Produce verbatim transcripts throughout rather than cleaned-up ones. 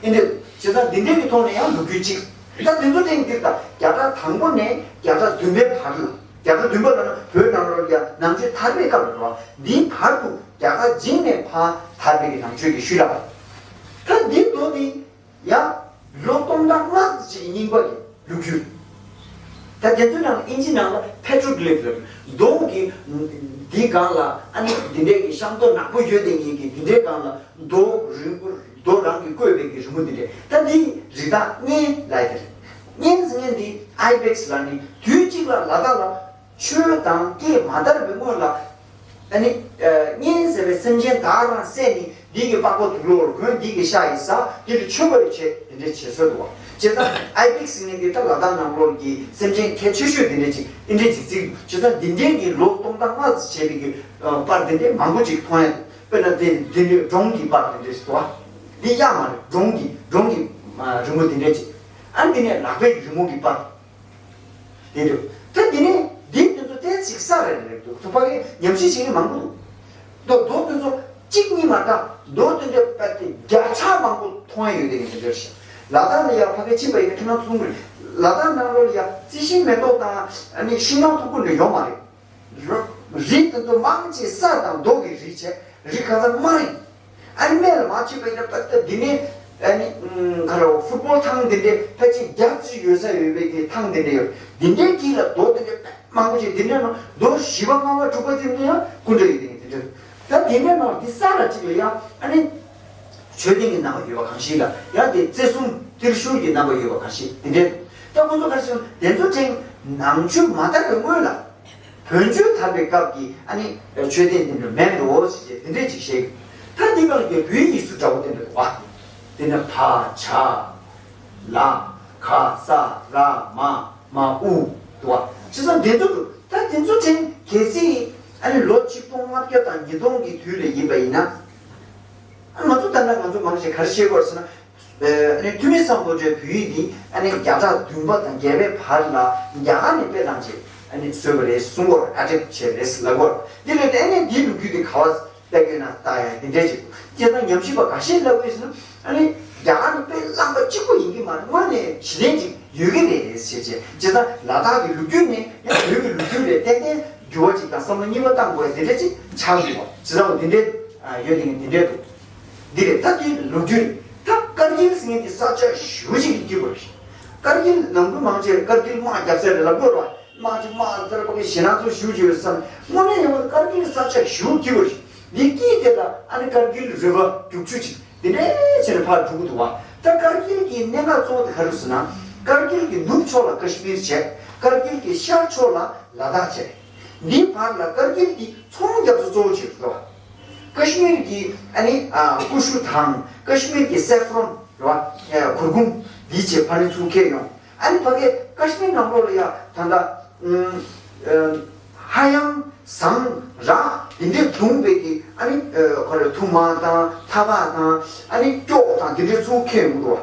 ཨེ་འདྲ་བྱས་ཙང་འདི་འདྲའི་གི་ཐོག་ནས་ཡང་ལོ་རྒྱུས་གཅིག་ད་དེ་ཚོ་དེང་འདིར་ད་བརྒྱ་ཕྲག་དང་པོ་ནས་བརྒྱ་ཕྲག་བདུན་པའི་བར་ལ། བརྒྱ་ཕྲག་བདུན་པ་ལ་ནི་བོད་ནང་ལོགས་ཀྱི་ནང་ཆོས་དར་བའི་སྐབས་རེད་བ། འདིའི་བར་དུ་རྒྱ་གར་རྗེས་ནས་ཕར་དར་བའི་གི་ནང་ཆོས་ཀྱི་ཤུལ་ལ། ད་འདི་མདོ་འདི་ཡང་ལོ་སྟོང་ཕྲག་ལྔ་ཙམ་ཞིག་གི་རྙིང་པ་གི་ལོ་རྒྱུས། ད་དེ་ཚོའི་ནང་ལ་ཨིན་ཇི་ནང་ལ་པེ་ཊོ་གི་ལིཕ་ལབ། མདོ་གི་འདི་སྒང་ལ་ཨ་ནི་འདི་འདྲའི་གི་ཤམ་ཐབས་ནག་པོ་ཡོད་དེ་ངེས་ཀྱི་འདི་འདྲའི་སྒང་ལ་མདོ་རིང་པོ་མདོ་རང་གིས་བརྐོས་པའི་གི་རི་མོ་འདི་འདྲ། ད་འདི་རི་དྭགས་གཉན་ལབ་ཡ་དེ་རེད། གཉན་ཟེར་མཁན་འདི་ཨའི་བེག་སི་ལབ་ནི་དུས་གཅིག་ལ་ལ་དྭགས་ལ་ཆོས་དང་སྐད་མ་དར་བའི་སྔོན་ལ། ཨ་ནི། གཉན་ཟེར་བའི་སེམས་ཅན་དག་རང་བསད་ནི་འདི་གི་པགས་པ་དུག་ལོག་གོན། འདི་གི་ཤ་ཡི་ཟ། འདི་ལ་མཆོད་པ་ཡི་བྱེད། དེ་འདྲའི་བྱེད་སྲོལ་འདུག་བ། བྱས་ཙང་ཨའི་བེག་སི་ཟེར་མཁན་འདི་ད་ལ་དྭགས་ནང་ལོགས་ཀྱི་སེམས་ཅན་གལ་ཆེ་ཤོས་དེ་འདྲ་ཅིག་ཨེ་འདྲ་ཅིག་བརྩི་འདུག་བྱས་ཙང་འདི་འདྲའི་གི་ལོ་སྟོང་ཕྲག་ལྔ་ཙམ་བྱས་པའི་གི་པར་དེ་འདྲའི་མང་པོ་ཅིག་མཐོང་ཡ་འདུག་དཔེར་ན་དེ་འདི་འདྲའི་འབྲོང་གི་པར་དེ་འདྲ་ཞིག་འདུག་བ། འདི་གཡག་མ་རེད། འབྲོང་གི་འབྲོང་གི་རི་མོ་དེ་འདྲ་ཅིག་ཨ་འདི་ནས་ལག་པའི་རི་མོ་གི་པར། དེ་འདྲ། ད་དེ་ནས་འདི་དེ་ཚོ་ཏོག་ཙམ་གསར་རེ་རེ་འདུག་ད་ཕ་གིར་ཉམས་ཞིབ་བྱེད་མཁན་མང་པོ་འདུག་མདོ་མདོ་དེ་ཚོ་གཅིག་གཉིས་མ་གཏོགས་མདོ་དེ་འདྲ་དཔེ་དེ་བརྒྱ་ཕྲག་མང་པོ་མཐོང་ཡ་ཡོད་དེ་ངས་དེ་འདྲ་ཞིག་ལ་དྭགས་ལ་ཡ་ཕ་གིར་ཕྱིན་པ་ཡིན་ན་ཁྱེད་རང་ཚོ་གསུང་གི་རེད། ལ་དྭགས་ནང་ལོགས་ལ་ཡ་རྩི་ཤིང་མེ་ཏོག་དང་ཨ་ནི་ཤིང་ནགས་མཐུག་པོ་འདྲ་ཡོད་མ་རེད། རི་དེ་ཚོ་མང་ཆེ་ས་དང་རྡོ་གི་རི་བྱས། རི་གང་ས་དམར་རིང་། ཨ་ནི་སྨད་ལ་མར་ཕྱིན་པ་ཡིན་ན་ད་ལྟ་འདི་ནས་ཨ་ནི་ཨུམ་ག་རེ་ཕུཊ་བོལ་ཐང་དེ་འདྲའི་ཕལ་ཆེར་བརྒྱ་ཙམ་ཡོད་ས་ཡོད་པའི་གི་ཐང་དེ་འདྲ་ཡོད། འདི་འདྲའི་དཀྱིལ་ལ་རྡོ་དེ་འདྲ་དཔེ་མང་པོ་ཅིག་འདི་འདྲ་ནང་རྡོ་བཞི་པ་ལྔ་པ་དྲུག་པ་ཙམ་དེ་ཡང་སྐུ་འདྲ་ཡོད་དེ་ངས་དེ་འདྲ། ད་དེ་འདྲ་ནང་འདི་ས་ར་གཅིག་ལ་ཡང་ཨ་ནི་མཆོད་རྟེན་གྱི་རྣམ་པ་ཡོད་པ་གང་ཞིག་ལ་ཡང་དེ་རྩེ་གསུམ་ཏིལ་ཤུལ་གྱི་རྣམ་པ་ཡོད་པ་གང་ཞིག་དེ་འདྲ། ད་ཁོང་ཚོ་ག་རེ་ཟེར་ན་དེ་ཚོ་ཕྲན་ནང་ཆོས་མ་དར་བའི་སྔོན་ལ། བོད་ཆོས་དར་བའི་སྐབས་ཀྱི་ཨ་ནི་མཆོད་རྟེན་དེ་འདྲ་མེད་འགྲོ་ཟེར་བྱས་དེ་འདྲས་ཅིག་བཤད་ཀྱི། ད་འདི་སྒང་ལ་བོད་ཡིག་གཟུགས་འདྲ་པོ་དེ་འདྲ་འདུག་བ། དེ་ནས་ཕ་ཇ་ལ་ག་ས་ར་མ་མ་ཨུ་འདུག་བ། བྱས་ཙང་དེ་ཚོ་འདུག་ད་དེ་ཚོ་ཕྲན་གལ་སྲིད་ཨ་ནི་ལོ་ཆིག་སྟོང་ལྔ་བརྒྱ་དང་ཉིས་སྟོང་གི་དུས་ལ་ཡིན་པ་ཡིན་ན། ང་ཚོ་ད་ལྟ་ང་ཚོ་མང་ཆེ་ག་རེ་བཤད་དགོས་ཟེར་ན། ཨ་ནི་ཐོན་མི་སམ་བྷོ་ཊའི་བོད་ཡིག་འདི་ཨ་ནི་བརྒྱ་ཕྲག་བདུན་པ་དང་བརྒྱད་པའི་བར་ལ་རྒྱ་གར་ནས་དཔེ་བླངས་བྱས་ཨ་ནི་བཟོས་པ་རེད་གསུང་གི་ཡོད་རེད། ཨ་ཊེམ་བྱས་རེད་ལབ་ཀྱི་ཡོད་རེད། འདི་ལས་ཨ་ནི་འདིའི་ལོ་རྒྱུས་འདི་ག་བ་ལྟ་གི་ཡོད་ན་ལྟ་ཡ་འདི་འདྲས་ཅིག་བྱས་ཙང་ཉམས་ཞིབ་པ་འགའ་ཤས་ལབ་ཀྱི་ཡོད་ཟེར་ན་ཨ་ནི་རྒྱ་གར་ནས་དཔེ་བླངས་པ་གཅིག་པོ་ཡིན་གྱི་མ་རེད། དངོས་གནས་གཞི་རྟེན་ཅིག་ཡོད་ཀྱི་རེད་ཟེར་བྱས། བྱས་ཙང་ལ་དྭགས་ཀྱི་ལོ་རྒྱུས་ནས་ཡང་བོད་ཀྱི་ལོ་རྒྱུས་ལས་ཏན་ཏན་འགྱུར་བ་ཅིག་དང་བསམ་བློ་གཉིས་པ་བཏང་དགོས་ཡ་དེ་འདྲ་ཅིག་ཆགས་འདུག་བ། བྱས་ཙང་འདི་འདྲའི་ཡོད་དེ་ངས་འདི་འདྲའི་འདུག་འདི་རེད། ད་འདི་ལོ་རྒྱུས་རེད། ད་ཀར་གིལ་ཟེར་མཁན་འདི་ས་ཆ་ཞེ་པོ་ཅིག་གི་སྐྱིད་པོ་རེད། ཀར་གིལ་ནང་ཁུལ་མང་ཆེ་ཀར་གིལ་དམག་བརྒྱབ་ས་རེད་ལབ་དགོས་རེད་བ། དམག་ཅིག་དམག་ལ་ལྟར་པ་གི་ཞེད་སྣང་ཚོ་ཞེ་པོ་ཅིག་ཡོད་བསམ། དངོས་གནས་ཡོང་བ་ཀར་གིལ་ས་ཆ་ཞེ་པོ་སྐྱིད་པོ་རེད། འདི་དཀྱིལ་དེ་ལ་ཨ་ནི་ཀར་གིལ་རི་བར་རྒྱུག་ཆུ་ཅིག་འདི་འདྲའི་བྱས་ནས་ཕར་འགྲོ་གི་འདུག་བ། ད་ཀར་གིལ་གྱི་གནད་འགག་གཙོ་བོ་དེ་ག་རེ་རེད་ཟེར་ན། ཀར་གིལ་གྱི་ནུབ་ཕྱོགས་ལ་ཀ་ཤི་མིར་བྱས། ཀར་གིལ་གྱི་ཤར་ཕྱོགས་ལ་ལ་དྭགས་བྱས། འདིའི་བར་ལ་ཀར་གིལ་འདི་ཚོང་རྒྱག་ས་གཙོ་བོ་ཅིག་རེད་བ། ཀ་ཤི་མིར་གྱི་ཨ་ནི་ཨ་ཀུ་ཤུ་དང་ཀ་ཤི་མིར་གྱི་སེ་ཕ་རོན་རེད་བ། ཨ་གུར་གུམ་འདི་བྱས་ཕ་རི་ཚུར་འཁྱེར་ཡོང་། ཨ་ནི་ཕ་གིའི་ཀ་ཤི་མིར་ནང་ལོགས་ལ་ཡ་ད་ལྟ་ཨུམ་ཨ་ཧ་ཡང་ཟངས་རག་འདི་འདྲས་བརྡུངས་པའི་གི་ཨ་ནི་ཨ་ག་རེ་ཐུར་མ་དང་ཐ་བག་དང་ཨ་ནི་སྐྱོགས་དང་འདི་འདྲས་ཚུར་འཁྱེར་ཡོང་འདུག་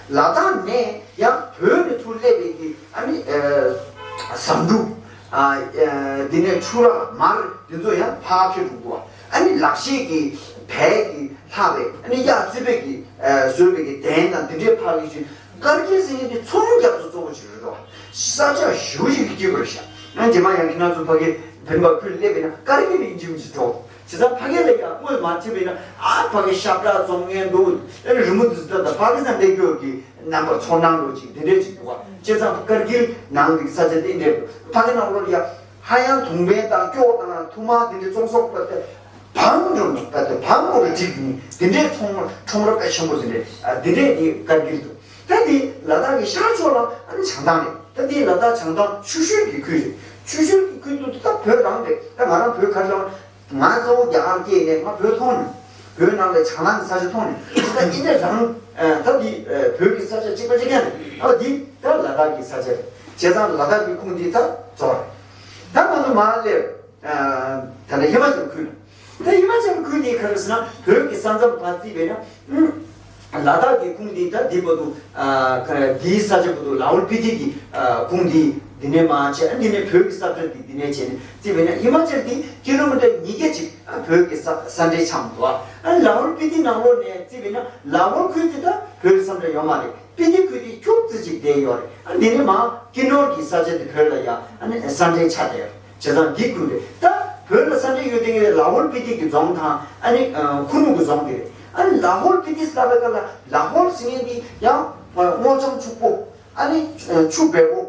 བ། ལ་དྭགས་ནས་ཡང་བོད་ནས་ཚུར་སླེབས་པའི་གི་ཨ་ནི་ཨ་ཟམ་ཕྲུག་ཨ་ཨ་འདི་ནས་ཕྱུ་ར་མར་འདི་ཚོ་ཡང་ཕར་འཁྱེར་འགྲོ་འདུག་བ། ཨ་ནི་ལག་ཤེས་ཀྱི་བལ་གྱི་ལྷག་པའི་ཨ་ནི་གཡག་རྩིད་པའི་གི་ཨ་བཟོས་པའི་གི་གདན་དང་འདི་འདྲའི་ཕར་གི་ཅིག་ཀར་གིལ་ཟེར་མཁན་དེ་ཚོང་རྒྱག་ས་གཙོ་བོ་ཅིག་རེད་དོ། ས་ཆ་ཞེ་པོ་ཅིག་གི་སྐྱིད་པོ་རེད་ཤག་ང་རྗེས་མ་ཡང་ཁྱེད་རང་ཚོ་ཕ་གི་བོད་པ་ཁུལ་སླེབས་པ་ཡིན་ན་ཀར་གིལ་ཡིན་གཅིག་མིན་གཅིག་འགྲོ། བྱས་ཙང་ཕ་གི་ལ་ཡང་སྔོན་མ་ཕྱིན་པ་ཡིན་ན་ཨ་ཕ་གི་ཤ་བཀྲ་བཙོང་མཁན་འདུག་ཨ་ནི་རི་མོ་འདི་ཚོ་ད་ད་པ་ཀི་སི་ཐན་སླེབས་རྒྱུ་གི་རྣམ་པ་ཚོར་སྣང་འདྲ་ཅིག་འདི་འདྲས་ཅིག་འདུག་ག་བྱས་ཙང་ཀར་གིལ་ནང་གི་ས་ཆ་འདི་འདྲས་འདུག་ཕ་གི་ནང་ལོགས་ལ་ཡང་ཧ་ཡང་དུང་བན་དང་སྐྱོགས་དང་ཐུར་མ་འདི་འདྲས་བཙོང་སོགས་པ་དེ། བང་འགྲོ་ནས་ད་ལྟ་བང་འགྲོ་རུ་འགྲིག་ནས་འདི་འདྲའི་ཚོང་ཁྲོམ་ར་དཔེ་ཆེན་པོ་ཟིན་རེད། ཨ་འདི་འདྲའི་འདི་ཀར་གིལ་འདུག་ད་འདི་ལ་དྭགས་ཀྱི་ཤར་ཕྱོགས་ལ་ཨ་ནི་བྱང་ཐང་རེད། ད་འདི་ལ་དྭགས་བྱང་ཐང་ཆུ་ཤུལ་གྱི་ཁུལ་རེད། ཆུ་ཤུལ་གྱི་ཁུལ་དུ་ད་བོད་རང་རེད། ད་ང་རང་བོད་ཁ་རང་ང་གཙོ་བོ་རྒྱ་གར་སྐྱེས་ནས་ང་བོད་མཐོང་མྱོང་། བོད་ནང་ལ་བྱང་ཐང་གི་ས་ཆ་མཐོང་མྱོང་། ད་འདི་འདྲ་རང་ཨ་ད་འདི་ཨ་བོད་ཀྱི་ས་ཆ་གཅིག་པ་གཅིག་རྐྱང་རེད། ཨ་འདི་ད་ལ་དྭགས་ཀྱི་ས་ཆ་རེད། བྱས་ཙང་ལ་དྭགས་ཀྱི་ཁོངས་འདི་ད་རྫོགས་རེད། ད་ང་ཚོ་མར་སླེབས། ད་ལྟ་ཧི་མ་ཅལ་ཁུལ། ད་ཧི་མ་ཅལ་ཁུལ་འདི་ག་རེ་ཟེར་ན་བོད་ཀྱི་ས་མཚམས་བར་བརྩིས་པས་ན། ལ་དྭགས་ཀྱི་ཁུངས་འདི་ད་འདི་བར་དུ་ཨ་ཁ་འདིའི་ས་ཆ་བར་དུ་ལ་ཧོལ་སྤི་ཏི་གི་ཨ་ཁུངས་འདི་འདི་ནས་མར་བྱས། ཨ་འདི་ནས་བོད་ཀྱི་ས་ཁྲ་འདི་འདི་ནས་བྱས་ནས་བརྩིས་པས་ན། ཧི་མ་ཅལ་འདི་ཀི་ལོ་མི་ཊར་ཉིས་བརྒྱ་ཅིག་ཨ་བོད་ཀྱི་ས་ས་འབྲེལ་འཆམ་འདུག་ཨ་ལ་ཧོལ་སྤི་ཏི་ནང་ལོགས་ནས་བརྩིས་པས་ན་ལ་ཧོལ་ཁུལ་འདི་ད་བོད་ཀྱི་ས་འབྲེལ་ཡོད་མ་རེད། སྤི་ཏི་ཁུལ་འདི་ཁྱུག་ཙམ་ཅིག་བསྡད་ཡོད་རེད། ཨ་འདི་ནས་མར་ཀི་ནོར་གྱི་ས་ཆ་འདི་བོད་ལ་ཡ་ཨ་ནི་ས་འབྲེལ་ཆགས་བསྡད་ཡོད་རེད། བྱས་ཙང་འདི་ཁུལ་རེད། ད་བོད་ལ་ས་འབྲེལ་ཡོད་དེ་ལ་ཧོལ་སྤི་ཏི་གི་རྫོང་དང་ཨ་ནི་ཨ་ཁུ་ནུ་གི་རྫོང་དེ་རེད། ཨ་ནི་ལ་ཧོལ་སྤི་ཏི་ལབ་པའི་སྐབས་ལ་ལ་ཧོལ་ཟེར་མཁན་འདི་ཡང་ཨ་སྔོ་ལྗང་ཕྱུག་པོ། ཨ་ནི་ཨ་ཆུ་སྦལ་པོ།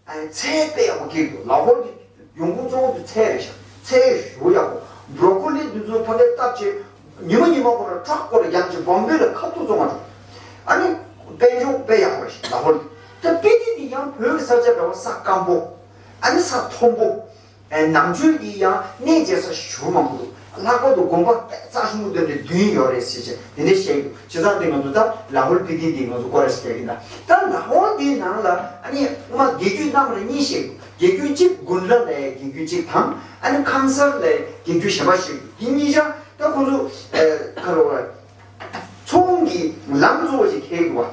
ཨ་ནི་ཚལ་དཔེ་ཡག་པོ་སྐྱེས་འདུག་ལ་ཧོལ་གྱི་ཡོང་ཁུངས་གཙོ་བོ་དེ་ཚལ་རེད་ཤག་ཚལ་ཞེ་པོ་ཡག་པོ། བྷྲོ་ཀོ་ལི་འདི་ཚོ་ཕ་གིར་བཏབ་བྱས་ཉི་མ་ཉི་མ་ཁོ་རང་ཊྲག་སྐོར་ཡང་ཅིག་བོམ་བེ་ལ་ཁ་ཐུག་བཙོང་བ་འགྲོ། ཨ་ནི་དཔལ་འབྱོར་དཔེ་ཡག་པོ་རེད་ཤག་ལ་ཧོལ་གྱི། ད་སྤི་ཏི་འདི་ཡང་བོད་ཀྱི་ས་ཆ་འདྲ་བོ། ས་སྐམ་པོ། ཨ་ནི་ས་མཐོན་པོ། ཨེ་ནམ་རྒྱུན་གྱི་ཡང་གནས་མཇལ་ས་ཞེ་པོ་མང་པོ་འདུག་ལྷག་པར་དུ་དགོན་པ་རྩ་ཆེན་པོ་འདི་འདྲ་བདུན་ཡོད་རེད་ཟེར་བྱས་དེ་འདྲ་བཤད་ཀྱི་འདུག་བྱས་ཙང་དེ་ང་ཚོ་ད་ལ་ཧོལ་སྤི་ཏི་འདི་ང་ཚོ་སྐོར་ར་ཞིག་རྒྱག་གི་ཡིན། ད་ད་ལ་ཧོལ་འདིའི་ནང་ལ་ཨ་ནི་སྔོན་མ་རྒྱལ་རྒྱུད་རྣམ་པ་གཉིས་བཤད་ཀྱི་འདུག་རྒྱལ་རྒྱུད་གཅིག་དགུན་ལ་ལའི་རྒྱལ་རྒྱུད་གཅིག་དང་ཨ་ནི་ཁང་གསར་ལའི་རྒྱལ་རྒྱུད་གཞན་པ་བཤད་ཀྱི་འདུག་དེ་གཉིས་ཆ་ད་ཁོང་ཚོ་ཨེ་ག་རེ་བ། ཚོང་གི་ལམ་གཙོ་བོ་ཞིག་འཁེལ་འདུག་བ།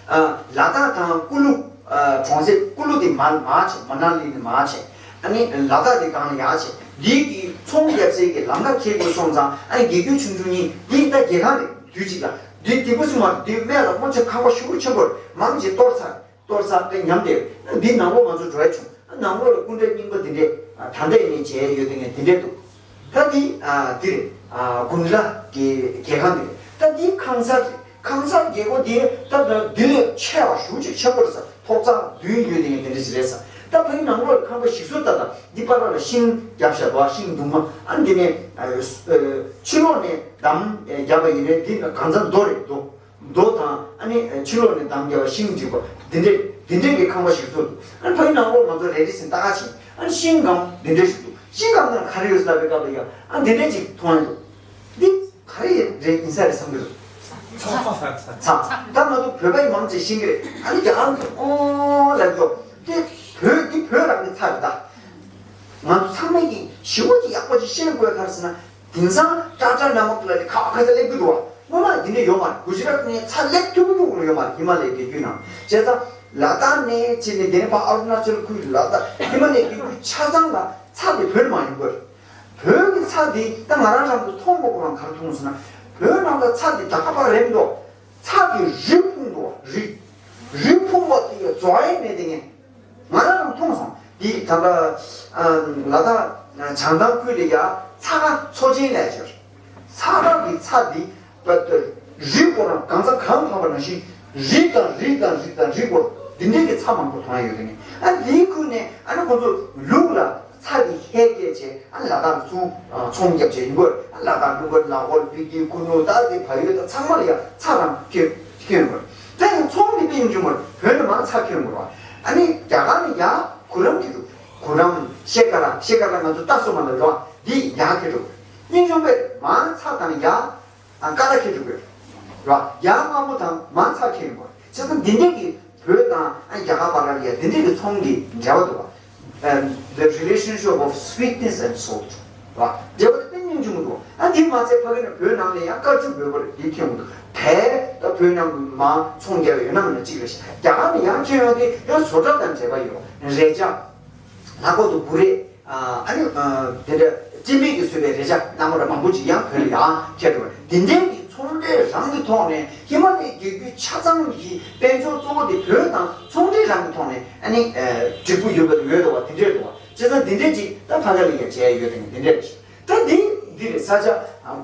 ཨ་ལ་དྭགས་དང་ཀུ་ལུ། ཨ་གྲོང་གསེབ་ཀུ་ལུ་དེ་མར་མར་བྱས། མ་ན་ལི་ནས་མར་བྱས། ཨ་ནི་ལ་དྭགས་དེ་སྒང་ལ་ཡར་བྱས། འདི་གི་ཚོང་རྒྱག་སའི་གི་ལམ་ཁ་འཁེལ་དགོས་སོང་ཙང་ཨ་ནི་དགེ་སྐོས་ཆུང་ཆུང་གཉིས་འདི་ད་རྒྱལ་ཁང་རེད། དུས་གཅིག་ལ་འདི་ཏི་ཕུ་སི་མར་འདི་སྨད་ལ་སྔོན་ཆད་ཁང་པ་ཞེ་པོ་ཆེན་པོ་རེད། མང་ཆེ་གཏོར་ཚར། གཏོར་ས་དེ་ཉམས་ཏེ། འདི་ནང་ལོགས་ང་ཚོ་འགྲོ་ཡ་བྱུང་། ནང་ལོགས་ལ་སྐུ་འདྲ་རྙིང་པ་འདི་འདྲས་ད་ལྟ་ཡིན་ནའི་མཇལ་ཡོད། དེ་ངས་འདི་འདྲས་འདུག་ད་འདི་འདི་རེད། དགུན་ལ་གི་རྒྱལ་ཁང་འདི་རེད། ད་འདི་ཁང་གསར་རེད། ཁང་གསར་རྒྱལ་སྒོ་འདི་ད་འདི་ལས་ཆེ་བ་ཞེ་པོ་ཅིག་ཆེན་པོ་རེད་ས། ཐོག་རྩེག་བདུན་ཡོད། དེ་ངས་འདི་འདྲས་ཞིག་རེད་ས། ད་ཕ་གི་ནང་ལོགས་ལ་ཁང་པ་ཞིག་གསོ་ད་ད་འདི་པར་ལ་ཤིང་བརྒྱབ་བཞག་པ། ཤིང་གདུང་མ། ཨ་འདི་ནས་ཕྱི་ལོགས་ནས་འདམ་བརྒྱབ་པ་ཡིན་ནའི་འདི་གང་ཚང་རྡོ་རེད། རྡོ། རྡོ་དང་ཨ་ནི་ཕྱི་ལོགས་ནས་འདམ་བརྒྱབ་པ་ཤིང་འཇིག་པ་འདི་འདྲས་འདི་འདྲས་ཀྱི་ཁང་པ་ཞིག་བཟོ་འདུག་ཨ་ནི་ཕ་གི་ནང་ལོགས་ང་ཚོ་རེ་རེ་བཞིན་ལྟ་ག་ཕྱིན། ཨ་ནི་ཤིང་སྒམ་འདི་འདྲས་ཞིག་འདུག་ཤིང་སྒམ་ནང་ག་རེ་ཡོད་ཟེར་ལབ་པའི་སྐབས་ལ་ཡང་ཨ་འདི་འདྲས་ཅིག་མཐོང་ཡ་འདུག་འདི་ག་རེ་རེད་ཡིན་ས་རེད་བསམ་གྱི་འདུག་ཚ། ཚ། ད་ང་ཚོ་བོད་པ་ཡི་མང་ཆེ་ཤེས་ཀྱི་རེད། ཨ་ནི་རྒྱ་གར་ཚོ་ཨོ་ལབ་འགྲོ། དེ་བོད་འདི་བོད་རང་གི་ཚ་རེད་ད། ང་ཚོ་ཚང་མས་ཀྱི་ཞི་བོ་ཅིག་ཡག་པོ་ཅིག་ཤེས་དགོས་ག་རེ་ཟེར་ན། དེང་སང་ཀྲ་ཀྲ་ནང་མ་ལ་ནི་ཁ་བ་ཁ་ས་སླེབས་ཀྱི་འདུག་བ། སྔོན་མ་འདི་འདྲ་ཡོད་མ་རེད། གུ་ཇི་རཱཏ་ནས་ཚ་སླེབས་ཐུབ་ཀྱི་འདུག་ཡོད་མ་རེད། ཧི་མ་ལའི་རྒྱལ་རྒྱུད་ནང་བྱས་ཙང་ལ་དྭགས་ནས་ཕྱིན་ནས་དེ་ནས་ཕར་ཨ་རུ་ན་ཅལ་ཁུལ། ལ་དྭགས་ཧི་མ་ལའི་རྒྱལ་རྒྱུད་ཆ་ཚང་ལ་ཚ་དེ་བོད་ནས་མར་ཡོང་གི་རེད། བོད་ཀྱི་ཚ་དེ་ད་ང་རང་རང་གིས་མཐོང་མ་གོ་རང་ག་རེ་མཐོང་སོང་ན། བོད་ནང་ལ་ཚ་དེ་ད་ག་པར་རེད་མི་འདུག་ཚ་དེ་རི་ཕུང་འདུག་རི། རི་ཕུང་བ་དེ་ཡ་རྫོགས་ཡས་མེད་དེ་ངས། ང་རང་རང་མཐོང་སོང་། འདི་ད་ལྟ་ཨ་ལ་དྭགས་བྱང་ཐང་ཁུལ་ལ་ཡ་ཚྭ་ཁ་མཚོ་ཆེན་ལབ་ཡ་ཅིག་ཡོད་རེད། ཚྭ་ཁ་གི་ཚྭ་འདི་པ་རི་སྐོར་ར་གང་ས་གང་འཕགས་པ་ནང་བཞིན་རི་དང་རི་དང་རི་དང་རི་སྐོར་འདི་འདྲའི་གི་ཚྭ་མང་པོ་མཐོང་ཡ་ཡོད་རེད། ཨ་འདིའི་ཁུལ་ནས་ཨ་ནི་ཁོང་ཚོ་ལུག་ལ་ཚྭ་གི་ཧེ་སྐྱེས་བྱས། ཨ་ནི་ལ་དྭགས་ཚུར་ཚོང་རྒྱབ་བྱས་ཡོང་གི་ཡོད་རེད། ཨ་ལ་དྭགས་ཀླུ་མཁར། ལ་ཧོལ་སྤི་ཏི། ཁུ་ནུ། ད་དེ་བལ་ཡུལ་དང་ཚང་མ་ལ་ཡ་ཚྭ་རང་སྐྱེ་སྐྱེ་ཡོང་གི་ཡོད་རེད། ད་ཡང་ཚོང་འདི་དཔེ་ཡོང་རྒྱུ་མ་རེད། བོད་ནས་མར་ཚྭ་ཁྱེར་ཡོང་གི་རེད་བ། ཨ་ནི་རྒྱ་གར་ནས་ཡ་གུ་རམ་ཁྱེར་འགྲོ། གུ་རམ་ཤེ་ཀ་ར། ཤེ་ཀ་ར་ང་ཚོ་ལྟ་སོ་མ་ལ་རེད་བ། འདི་ཡ་ཁྱེར་འགྲོ། སྙིང་རྗེ་པས་མར་ཚྭ་དང་ཡ་ཀ་ར་ཁྱེར་འགྲོ་གི་རེད་བ། ཡ་དམར་པོ་དང་མར་ཚྭ་ཁྱེར་ཡོང་གི་རེད། བྱས་ཙང་འདི་འདྲས་ཀྱི་བོད་དང་ཨ་རྒྱ་གར་བར་ལ་ཡ་འདི་འདྲས་ཀྱི་ཚོང་གི་འབྲེལ་བ་འདུག་བ། ཨ་the relationship of sweetness and salt བ། འབྲེལ་བ་དེ་དཔེ་སྙིང་རྗེ་མོ་འདུག་ཨ་འདི་མ་ཚད་ཕ་གི་ནས་བོད་ནང་ལ་ཡང་དཀར་ཆུ་འབོད་པར་འདི་ཁྱོད་འདུག་བལ་ད་བོད་ནང་གི་མར་ཚོང་རྒྱག་ཡོད་ན་མིན་ན་གཅིག་རེད་ཤག་རྒྱ་གར་ནས་ཡང་ཁྱོད་ཡོང་དེ་ཡང་བཟོ་གྲྭ་དང་འབྲེལ་བ་ཡོད། རས་ཆ། ལྷག་པར་དུ་བུ་རས། ཨ་ནི་དེ་འདྲ་སྤྱི་མི་གིས་བཟོས་པའི་རས་ཆ་སྣ་མོ་ར་མང་པོ་ཅིག་ཡང་བོད་ལ་ཡང་ཁྱེར་འགྲོ་བ། འདི་འདྲའི་གི་ཚོང་འབྲེལ་རང་གི་ཐོག་ནས་ཧི་མ་ལའི་རྒྱལ་རྒྱུད་ཆ་ཚང་གི་དཔལ་འབྱོར་གཙོ་བོ་དེ་བོད་དང་ཚོང་འབྲེལ་རང་གི་ཐོག་ནས་ཨ་ནི་འགྲིག་པོ་ཡོད་པ་ཡོད་འདུག་བ། དེ་འདྲས་འདུག་བ། བྱས་ཙང་འདི་འདྲས་ཅིག་ད་ཕ་ག་ལ་ཡང་བྱས་ཡོད་དེ་འདི་འདྲས་རེད། ད་འདི་འདི་རེད། ས་ཆ་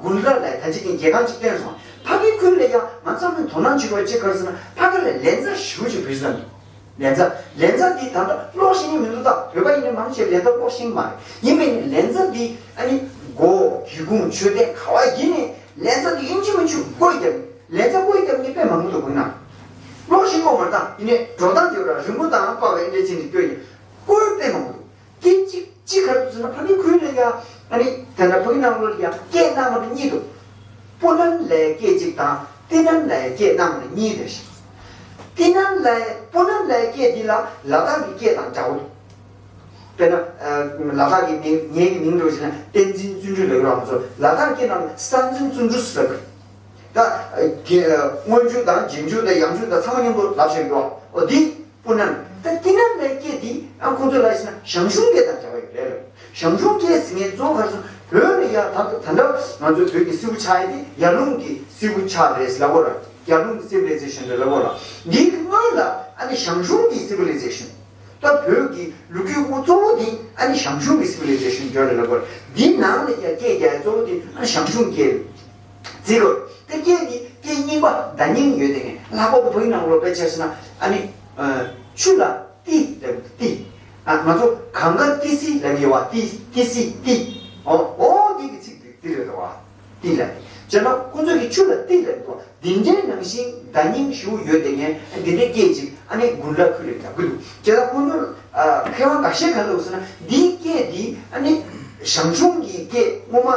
དགུན་ལ་ལ་ད་ཅིག་གི་རྒྱལ་ཁང་ཅིག་བསྟན་སོང་། ཕ་གི་ཁུལ་ལ་ཡང་ང་ཚང་མས་དོ་སྣང་བྱེད་དགོས་ཅིག་ག་རེ་ཟེར་ན། ཕ་ག་ལ་ལན་ཚྭ་ཞེ་པོ་ཅིག་བུད་ཟ་འདུག་ལན་ཚྭ། ལན་ཚྭ་འདི་ད་ལྟ་ཀློག་ཤེས་ཀྱི་མི་འདུག་ད་བོད་པ་ཡིན་ནའི་མང་ཆེ་ལན་ཚྭ་ཀློག་ཤེས་ཀྱི་མ་རེད། ཡིན་པས་ནི་ལན་ཚྭ་འདི་ཨ་ནི་སྒོ་སྒེའུ་ཁུང་མཆོད་རྟེན་ག་བ་ཡིན་ནའི་ལན་ཚྭ་འདི་ཡིན་གཅིག་མིན་གཅིག་བརྐོས་བརྒྱབ། ལན་ཚྭ་བརྐོས་བརྒྱབ་མཁན་དཔེ་མང་པོ་འདུག་དགོངས་ན། ཀློག་ཤེས་ཀྱི་མ་རེད། ད་ཡིན་ནའི་འགྲོ་སྟངས་དེ་ར་རིང་པོ་དང་པ་བའི་འདྲ་ཅན་གྱི་བརྐོས་ནས་བརྐོས་དཔེ་མང་པོ་འདུག་སྐད་ཅིག་ཅིག་ག་རེ་ཟེར་ན། ཕ་གི་ཁུལ་ལ་ཡ་ཨ་ནི་དེ་འདྲ་ཕ་གི་ནང་ལོགས་ལ་ཡ་སྐད་སྣ་མ་རེ་གཉིས་འདུག་པོ་ནན་ལའི་སྐད་ཅིག་དང་ཏི་ནན་ལའི་སྐད་སྣ་མ་རེ་གཉིས་རེད། ཏི་ནན་ལའི་པོ་ནན་ལའི་སྐད་འདི་ལ་ལ་དྭགས་ཀྱི་སྐད་དང་འདྲ་བོ་འདུག་དཔེར་ན་ཨ་ལ་དྭགས་ཀྱི་མིང་ངེད་ཀྱི་མིང་འདྲ་བོ་ཞིག་ན་བསྟན་འཛིན་བརྩོན་འགྲུས་ལབ་ཀྱི་རེད་བ། ང་ཚོ་ལ་དྭགས་སྐད་ནང་ལ་བསྟན་འཛིན་བརྩོན་འགྲུས་ཟེར་ལབ་ཀྱི་རེད། ད་དེ་སྔོན་འཇུག་དང་རྗེས་འཇུག་དང་ཡང་འཇུག་དང་ཚང་མ་མཉམ་དུ་ལབ་བཞག་གི་འདུག་འོ་འདི་སྤུ་ན་ནི། ད་སྤུ་ན་ནི་ལབ་སྐད་འདི་ཨ་ཁོང་ཚོ་ལ་ཡིན་ན་ཞང་ཞུང་སྐད་དང་འདྲ་བ་ཡོད་རེད་ལ། ཞང་ཞུང་སྐད་ཟེར་མཁན་གཙོ་བོ་ག་རེ་ཟེར་ན་བོད་ལ་ཡ་ད་ད་ལྟ་ང་ཚོའི་བོད་ཀྱི་སིལ་བུ་ཆགས་ཡ་དེ་ཡར་ཀླུང་གི་སིལ་བུ་ཆགས་རེད་ལབ་དགོས་ར། ཡར་ཀླུང་གི་སི་ཝི་ལི་ཛེ་ཤན་རེད་ལབ་དགོས་ར། འདི་གི་སྔོན་ལ་ཨ་ནི་ཞང་ཞུང་གི་སི་ཝི་ལི་ཛེ་ཤན། ད་བོད་ཀྱི་ལོ་རྒྱུས་དབུ་གཙོ་བོ་འདི་ཨ་ནི་ཞང་ཞུང་གི་སི་ཝི་ལི་ཛེ་ཤན་སྐོར་ལ་ལབ་དགོས་ར། འདི་ནང་ལ་ཡ་སྐད་རྒྱག་ཡ་གཙོ་བོ་འདི་ཨ་ནི་ཞང་ཞུང་སྐད་རེད། བརྩི་དགོས། དེ་སྐད་འདི་སྐད་རྙིང་པ་བརྡ་རྙིང་ཡོད་དེ་ངས་ལྷག་པར་དུ་བོད་ནང་ལོགས་དཔེ་ཆ་བཞག་ན་ཨ་ནི་ཆུ་ལ་ཏི་ལབ་ཏི། ང་ཚོ་གངས་དཀར་ཏི་སེ་ལབ་ཡོད་བ། ཏི་ཏི་སེ་ཏི། འོ་འོ་འདི་གི་ཚིག་འདི་ཏི་རེད་བ། ཏི་ལབ་ཏི། བྱས་ན་ཁོ་ཚོ་གི་ཆུ་ལ་ཏི་ལབ་འདུག་འདི་འདྲའི་ནང་བཞིན་བརྡ་རྙིང་ཞེ་པོ་ཡོད་དེ་ངས་འདི་འདྲའི་སྐད་ཅིག་ཨ་ནི་དགུན་ལྷ་ཁུལ་ལ་རྒྱག་གི་འདུག་བྱས་ཙང་ཁོ་ཚོ་མཁས་དབང་འགའ་ཤས་ག་ལབ་ཟེར་ན་འདིའི་སྐད་འདི་ཨ་ནི་ཞང་ཞུང་གི་སྐད་སྔོན་མ་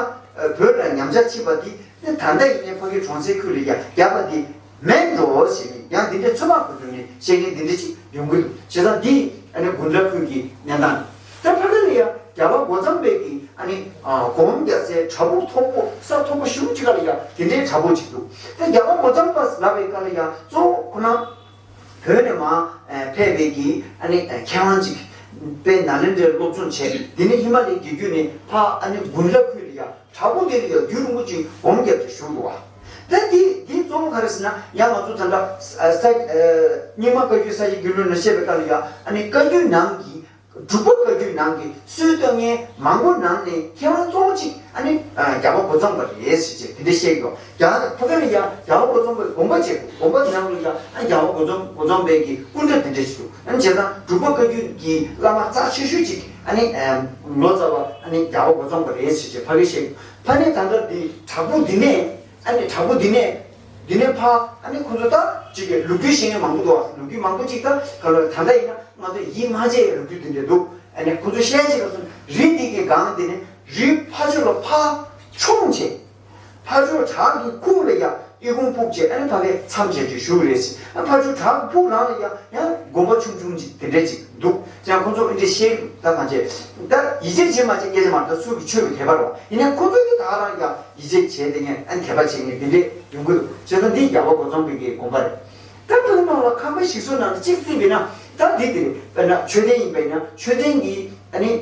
བོད་ལ་ཉམས་ཆག་ཕྱིན་པ་འདི་ད་ལྟ་ཡིན་ནའི་ཕ་གི་གྲོང་གསེབ་ཁུལ་ལ་ཡ་རྒྱག་པ་འདི་མེད་འགྲོ་ཞེས་ནས་ཡང་འདི་འདྲའི་ཚོད་དཔག་གི་ཐོག་ནས་བཤད་མཁན་འདི་འདྲ་ཞིག་ཡོང་གི་འདུག་བྱས་ཙང་འདི་ཨ་ནི་དགུན་ལྷ་ཁུལ་གྱི་གནས་སྟངས་རེད། ད་ཕ་གི་ལ་ཡ་རྒྱལ་བ་འགོ་གཙང་པའི་གི་ཨ་ནི་སྒོམ་རྒྱག་སའི་བྲག་ཕུག་མཐོན་པོ་ས་མཐོན་པོ་ཞེ་པོ་ཅིག་ག་ལ་ཡ་དེ་འདྲའི་བྲག་ཕུག་ཅིག་འདུག་ད་རྒྱལ་བ་འགོ་གཙང་པ་ལབ་པའི་སྐབས་ལ་ཡ་གཙོ་བོ་ཁོ་ན་བོད་ནས་མར་ཕེབས་པའི་གི་ཨ་ནི་མཁས་དབང་ཅིག་དཔལ་ནཱ་ལེནྡྲའི་སློབ་སྦྱོང་བྱས། དེ་ནས་ཧི་མ་ལའི་རྒྱལ་རྒྱུད་ནས་ཕར་ཨ་ནི་དགུན་ལྷ་ཁུལ་ལ་ཡ་བྲག་ཕུག་དེ་ལ་ཡ་རྒྱུན་རིང་པོ་ཅིག་སྒོམ་རྒྱབ་སྟེ་བཞུགས་འདུག་བ། ད་འདི་འདི་གཙོ་བོ་ག་རེ་ཟེར་ན་ཡང་ང་ཚོ་ད་ལྟ་ས་རྙིང་མ་བཀའ་བརྒྱུད་ས་སྐྱ་རྒྱུད་ལུང་ནས་བཤད་པའི་སྐབས་ལ་ཡ་ཨ་ནི་བཀའ་བརྒྱུད་ནང་གི་འབྲུག་པ་བཀའ་བརྒྱུད་ནང་གི་སྲོལ་གཏོད་མཁན་མང་པོ་ནང་ནས་མཁས་དབང་གཙོ་བོ་གཅིག་ཨ་ནི་རྒྱལ་བ་འགོ་གཙང་པ་རེད་ཟེར་བྱས་དེ་འདྲ་བཤད་ཀྱི་ཡོད། རྒྱ་ཕ་གི་ལ་ཡ་རྒྱལ་བ་འགོ་གཙང་པའི་དགོངས་པ་བཞེས་དགོངས་པ་ནང་ལ་ཡ་ཨ་རྒྱལ་བ་འགོ་གཙང་འགོ་གཙང་པའི་གི་སྐུ་འདྲ་དེ་འདྲ་ཞིག་འདུག་ཨ་ནི་བྱས་ཙང་འབྲུག་པ་བཀའ་བརྒྱུད་ཀྱི་བླ་མ་རྩ་ཆེ་ཤོས་གཅིག་ཨ་ནི་ལོ་ཙཱ་བ་ཨ་ནི་རྒྱལ་བ་འགོ་གཙང་པ་རེད་ཟེར་བྱས་ཕ་གི་བཤད་ཀྱི་ཡོད། ཕ་ནས་ད་ལྟ་འདི་བྲག་ཕུག་འདི་ནས་ཨ་ནི་བྲག་ཕུག་འདི་ནས་འདི་ནས་ཕར་ཨ་ནི་ཁོ་ཚོ་ད་ཅིག་གི་ལོ་རྒྱུས་ཤེས་མཁན་མང་པོ་འདུག་ལོ་རྒྱུས་མང་པོ་ཅིག་ད་ག་ལ་ད་ལྟ་ཡིན་ན་ང་ཚོ་ཡིད་མ་ཆེས་ལོ་རྒྱུས་འདི་འདྲ་འདུག་ཨ་ནི་ཁོ་ཚོ་བཤད་ཅིག་ག་སོང་རི་འདི་གི་སྒང་འདི་ནས་རི་ཕ་ཕྱོགས་ལ་ཕར་མཆོང་བྱས། ཕ་ཕྱོགས་བྲག་གི་ཁུག་ལ་ཡ་ཨི་ཁུང་སྤུབས་བྱས་ཨ་ནི་ཕ་གིར་མཚམས་བཅད་ཅིག་བཞུགས་རེད་ཟེར། ཨ་ཕ་ཕྱོགས་བྲག་གི་ཕུག་ནང་ལ་ཡ་ཡང་དགོན་པ་ཆུང་ཆུང་ཅིག་དེ་འདྲ་ཅིག་འདུག་ཀྱང་ཁོ་ཚོ་ཨ་འདྲ་བཤད་ད་གང་བྱས་ད་ཡིད་ཆེས་བྱེད་མ་བྱེད་སྐད་ཆ་མ་རེད། ད་སུ་གི་ཆོས་ཀྱི་དད་པ་རེད་བ། ཡིན་ནའི་ཁོ་ཚོ་གི་ད་རང་ཡ་ཡིད་ཆེས་བྱས་དེ་ངས་ཨ་ནི་དད་པ་བྱེད་མཁན་དེ་འདྲས་ཡོང་གི་འདུག་བྱས་ཙང་འདི་རྒྱལ་བ་འགོ་གཙང་པའི་གི་དགོངས་པ་རེད། ད་ཁོའི་ནང་ལ་ཁང་པ་ཞིག་གསོ་ནང་ལ་གཅིག་བརྩིས་པས་ན་ད་འདི་དེ་རེད། དཔེར་ན་མཆོད་རྟེན་ཡིན་པས་ན་མཆོད་རྟེན་གྱི་ཨ་ནི་